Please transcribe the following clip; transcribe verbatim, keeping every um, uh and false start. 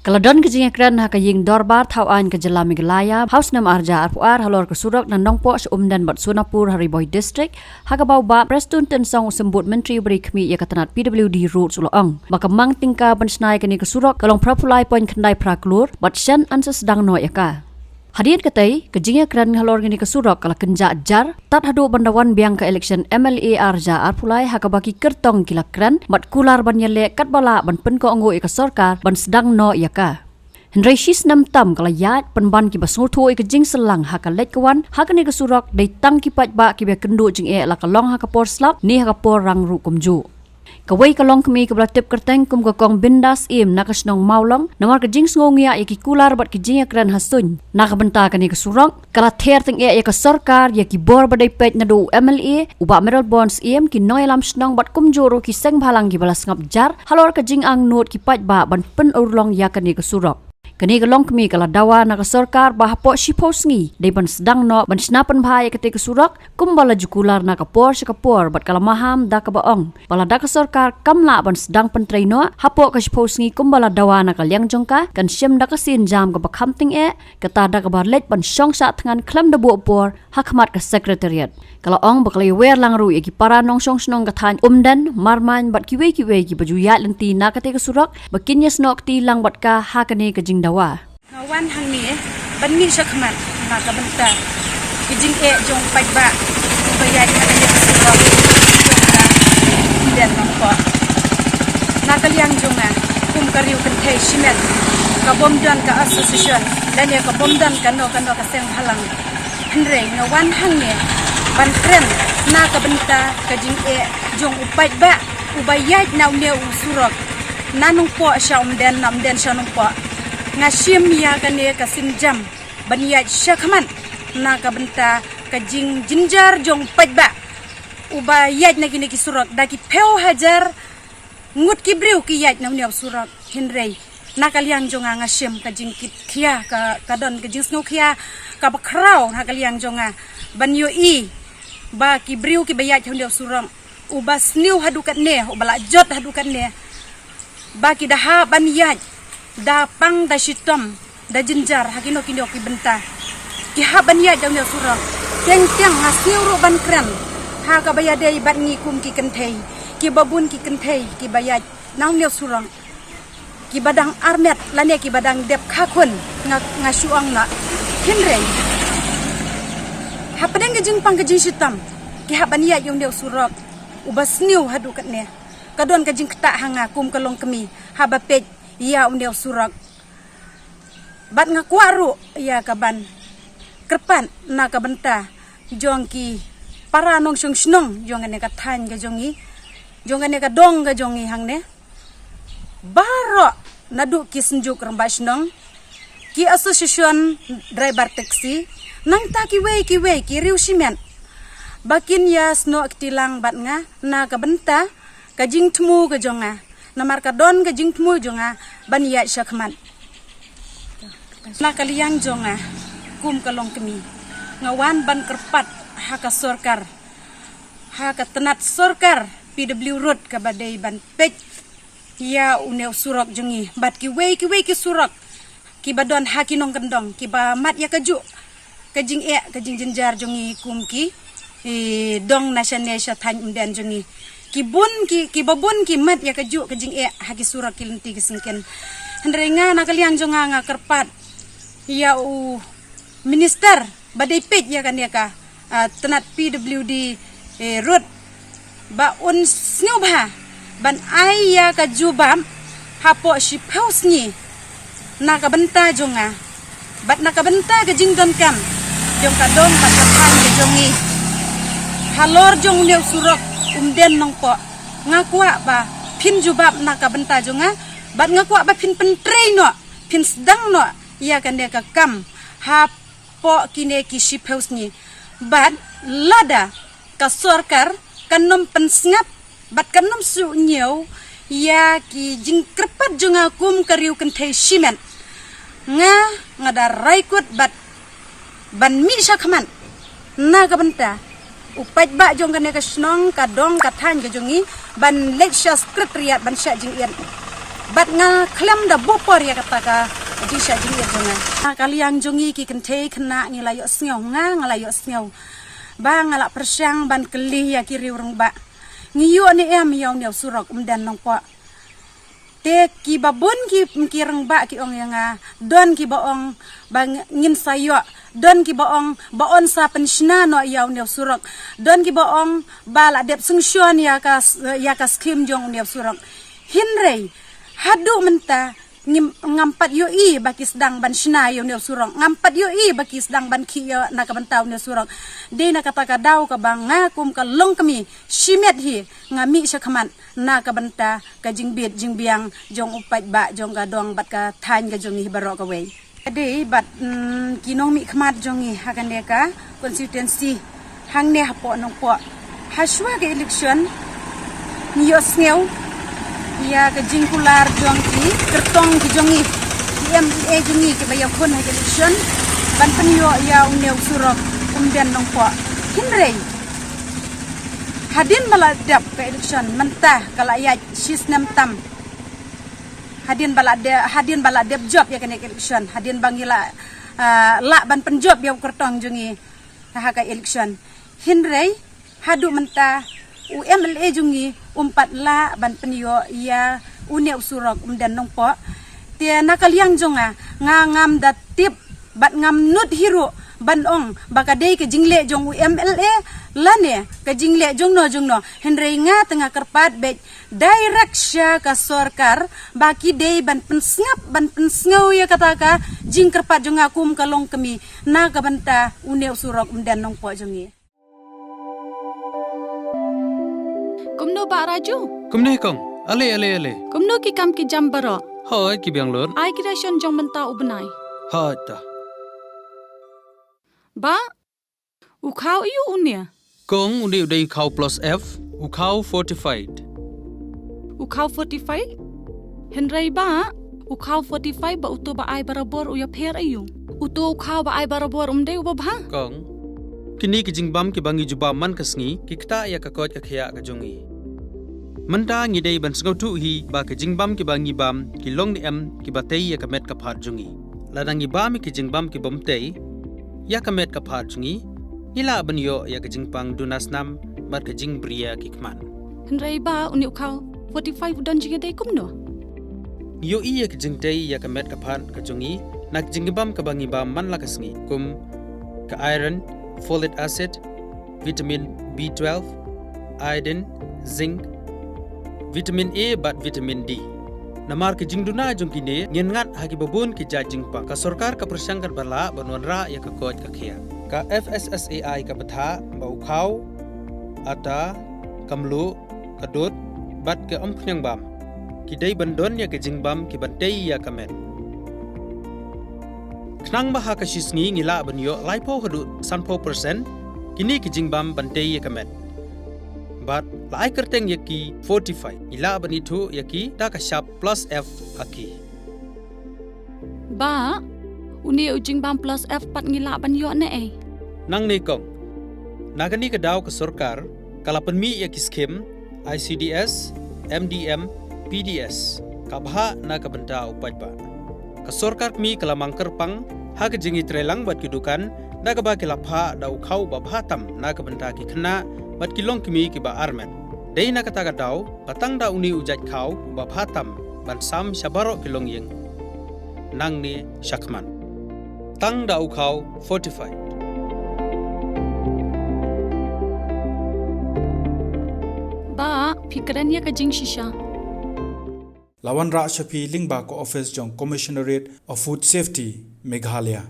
Ka la don ka jingïakren ha ka ïing dorbar thaw aiñ ka jylla Meghalaya ha u snem arja arphuar halor ka surok na Nongpoh sha Umden bad Sonapur ha Ri Bhoi District, ha kaba u Bah Prestone Tynsong, u Symbud Myntri uba ri khmih ïa ka tnat P W D Roads, u la ong ba ka mang tyngka ban shna ïa kane ka surok ka long phra phew lai point khyndai phra klur bad shen yn sa sdang noh ïa ka. Hadien katei, ka jingïakren halor kane ka surok ka la kynjah jar tad haduh ban da wan biang ka election M L A arja arphew lai, ha kaba ki kyrtong ki la kren bad kular ban ïaleh katba lah ban pynkohnguh ïa ka sorkar ban sdang noh ïa ka. Hynrei shi snem tam ka la ïaid pynban kiba sngewthuh ïa ka jingsyllangh ha ka leit ka wan ha kane ka surok, dei tang ki paidbah kiba kynduh jingeh, la ka long ha ka por slap ne ha ka por rang ruh kumjuh. Kawei ka longkmie kaba la tip kyrteng kum ka Kong Bindas Im na ka shnong Mawlong, namar ka jingsngew ngiah ïa ki kular bad ki jingïakren ha suiñ na ka bynta kane ka surok, ka la ther tyngeh ïa ka sorkar, ïa ki bor ba dei peit naduh u M L A, u Bah Mayralborn Syiem, ki nongïalam shnong bad kumjuh ruh ki seng bhalang kiba la sngap jar halor ka jingangnud ki paidbah ban pynurlong ïa kane ka surok. Kane ka longkmie ka la dawa na ka sorkar ba hapoh shiphew sngi dei ban sdang noh ban shna pynbha ïa katei ka surok, kumba la ju kular na ka por sha ka por, bad ka la maham da kaba ong ba lada ka sorkar kam lah ban sdang pyntrei noh hapoh ka shiphew sngi kumba la dawa na ka liang jong ka, kan shim da ka sienjam kaba kham tyngeh, kata da kaba leit ban shong shah thngan khlem da buh por ha khmat ka Secretariat. Ka la ong ba ka la ïawer lang ruh ïa ki para nongshong shnong ka thaiñ Umden, Marmain bad kiwei kiwei kiba ju ïaid lynti na katei ka surok ba kin ïasnoh kti lang bad ka ha kane ka jingdawa. Nga wan hangne ban mih sha khmat na ka bynta ki jingeh jong paidbah ba ïaid na kane ka surok jong ka Umden Nongpoh. Na ka liang jong nga kum ka riew kynthei shimet, ka bym don ka association lane ka bym don kano kano ka seng bhalang. Hynrei nga wan hangne ban kren na ka bynta ka jingeh jong u paidbah uba ïaid na une u surok na Nongpoh sha Umden, na Umden sha Nongpoh. Nga shim ïa kane ka sienjam ban ïaid sha khmat na ka bynta ka jingjynjar jong u paidbah uba ïaid na kine ki surok da ki phew hajar ngut ki briew ki ïaid na une u surok. Hynrei na ka liang jong nga, nga shim ka jingkitkhia, ka, ka don ka jingsngewkhia kaba khraw na ka liang jong nga ban ïohi ba ki briew kiba ïaid ha une u surok, uba sniew haduh katne, uba la jot haduh katne, ba ki da hap ban ïaid da pang da shitom, da jynjar ha kino kino ki bynta. Ki hap ban ïaid da une u surok. Teng teng nga sniew ruh ban kren ha kaba ïadei bad ngi kum ki kynthei, kiba bun ki kynthei kiba ïaid na une u surok, kiba dang armet lane kiba dang dep kha khun, nga, nga shu ong na. Hynrei hapdeng ka jingpang ka jingshitom, ki hap ban ïaid ïa une u surok uba sniew haduh katne. Ka don ka jingktah ha nga kum ka longkmie haba peit ïa une u surok. Bad nga kwah ruh ïa ka ban kyrpad na ka bynta jong ki para nongshong shnong jong kane ka thaiñ ka jong ngi, jong kane ka dong ka jong ngi hangne. Baroh naduh ki Synjuk Rangbah Shnong, ki association driver taxi, nangta kiwei kiwei ki riew shimet, ba kin ïasnoh kti lang bad nga na ka bynta ka jingthmu ka jong nga. Namar ka don ka jingthmu jong nga ban ïaid sha khmat. Na ka liang jong nga kum ka longkmie, nga wan ban kyrpad ha ka sorkar, ha ka tnat sorkar P W Road kaba dei ban peit ïa une u surok jong ngi bad kiwei kiwei ki surok kiba don ha ki nongkyndong, kiba mad ïa kajuh ka jingeh ka jingjynjar jong ngi kum ki, eh, dong na shane sha thaiñ Umden jong ngi. Ki bun ki, kiba bun ki mad ïa kajuh ka jingeh ha ki surok ki lynti ki syngkien. Hynrei nga na ka liang jong nga, nga kyrpad ïa u minister ba dei peit ïa kane ka, ah, tnat P W D, eh, Road, ba un sngewbha ban ai ïa ka jubab hapoh shiphew sngi na ka bynta jong nga bad na ka bynta ka jingdonkam jong ka dong bad ka thaiñ ka jong ngi halor jong une u surok Umden Nongpoh. Nga kwah ba phin jubab na ka bynta jong nga bad nga kwah ba phin pyntrei noh, phin sdang noh ïa kane ka kam hapoh kine ki shiphew sngi. Bad lada ka sorkar kan nym pynsngap bad kan nym shu ñiew ïa ki jingkyrpad jong nga kum ka riew kynthei shimet, nga, nga da rai kut bad ban mih sha khmat na ka bynta u paidbah jong kane ka shnong, ka dong, ka thaiñ ka jong ngi, ban leit sha Secretariat ban shah jingit. Bad nga khlem da buh por ïa kata ka jingshah jingit jong nga. Na ka liang jong ngi ki kynthei khynnah ngi la ïohsngew, nga nga la ïohsngew ba nga la pyrshang ban kylli ïa ki riew rangbah, ngi ïoh ne em ïa une u surok Umden Nongpoh. Te kiba bun ki, ki rangbah ki ong ïa nga, don kiba ong ba ng-, ngin sa ïoh, don kiba ong ba yn sa pynshna noh ïa une u surok, don kiba ong ba la dep sanction ïa ka s-, ïa ka skim jong une u surok. Hynrei haduh mynta ngim, ngam pat ïohi ba ki sdang ban shna ïa une u surok, ngam pat ïohi ba ki sdang ban khih ïa na ka bynta une u surok. Dei na kata ka daw kaba nga kum ka longkmie shimet hi nga mih shakhmat na ka bynta ka jingbit jingbiang jong u paidbah jong ka dong bad ka thaiñ ka jong ngi baroh kawei. Dei bad, mm, ki nongmihkhmat jong ngi ha kane ka constituency hangne hapoh Nongpoh. Hashwa ka election ngi ïohsngew ïa ka jingkular jong ki kyrtong ki jong ngi, ki M L A jong ngi kiba ïakhun ha ka election ban pynïoh ïa une u surok Umden Nongpoh. Hynrei hadien ba la dep ka election mynta ka la ïaid shisnem tam. Hadien ba la de-, hadien ba la dep jop ïa kane ka election, hadien ba ngi la, ah, lah ban pynjop ïa u kyrtong jong ngi ha ka election. Hynrei haduh mynta u M L A jong ngi um pat lah ban pynïoh ïa une u surok Umden Nongpoh. Te na ka liang jong nga, nga ngam da tip bad ngam nud hi ruh ban ong ba ka dei ka jingleh jong u M L A lane ka jingleh jongno jongno. Hynrei nga te nga kyrpad beit direct sha ka sorkar ba ki dei ban pynsngap, ban pynsngew ïa kata ka jingkyrpad jong nga kum ka longkmie na ka bynta une u surok Umden Nongpoh jong ngi. Kumno Bah Raju? Kumne kong, ale ale ale. Kumno ki kam ki jam baroh? Hooid ki biang lut. Ai ki ration jong mynta u bnai? Hooid ta. Bah, u khaw aiu une? Kong, une u dei u khaw plus F, u khaw fortified. U khaw fortified? Hynrei Bah, u khaw fortified bad uto ba ai barabor u ïapher aiu? Uto u khaw ba ai barabor um dei uba bha? Kong, kine ki jingbam kiba ngi ju bam man ka sngi ki ktah ïa ka koit ka khiah ka jong ngi. Mynta ngi dei ban sngewthuh hi ba ki jingbam kiba ngi bam ki long ne em kiba tei ïa ka met ka phad jong ngi. Lada ngi bam ïa ki jingbam kibym tei ïa ka met ka phad jong ngi, ngi lah ban ïoh ïa ka jingpang duna snam bad ka jingbriew ki khmat. Hynrei Bah, une u khaw fortified u don jingïadei kumno? Ngi ïohi ïa ka jingtei ïa ka met ka phad ka jong ngi na ka jingbam kaba ngi bam man la ka sngi, kum ka iron, folic acid, vitamin B twelve, iodine, zinc, vitamin A bad vitamin D. Namar ki jingduna jong kine ngin ngat ha kiba bun ki jait jingpang. Ka sorkar ka pyrshang katba lah ban wanrah ïa ka koit ka khiah. Ka F S S A I ka bthah ba u khaw, ata, ka mluh, ka dud bad ka umphniang bam ki dei ban don ïa ki jingbam kiban tei ïa ka met. Khnang ba ha ka shi sngi ngi lah ban ïoh laiphew haduh sanphew percent kine ki jingbam ban tei ïa ka met. Bad la ai kyrteng ïa ki fortified, ngi lah ban ithuh ïa ki da ka shap plus F ha ki. Bah, une u jingbam plus F pat ngi lah ban ïoh ne ei? Nangne kong, na kane ka daw ka sorkar ka la pynmih ïa ki skim I C D S, M D M, P D S, ka bha na ka bynta u paidbah. Ka sorkar kmie ka la mang kyrpang ha ka jingïatreilang bad ki dukan da kaba ki la phah da u khaw uba bha tam na ka bynta ki khynnah bad ki longkmie kiba armet. Dei na kata ka daw ba tang da une u jait khaw uba bha tam ban sam sha baroh ki longïing nangne shakhmat. Tang da u khaw fortified. Bah, phi kren ïa ka jingshisha. La wanrah sha phi lyngba ka office jong Commissionerate of Food Safety, Meghalaya.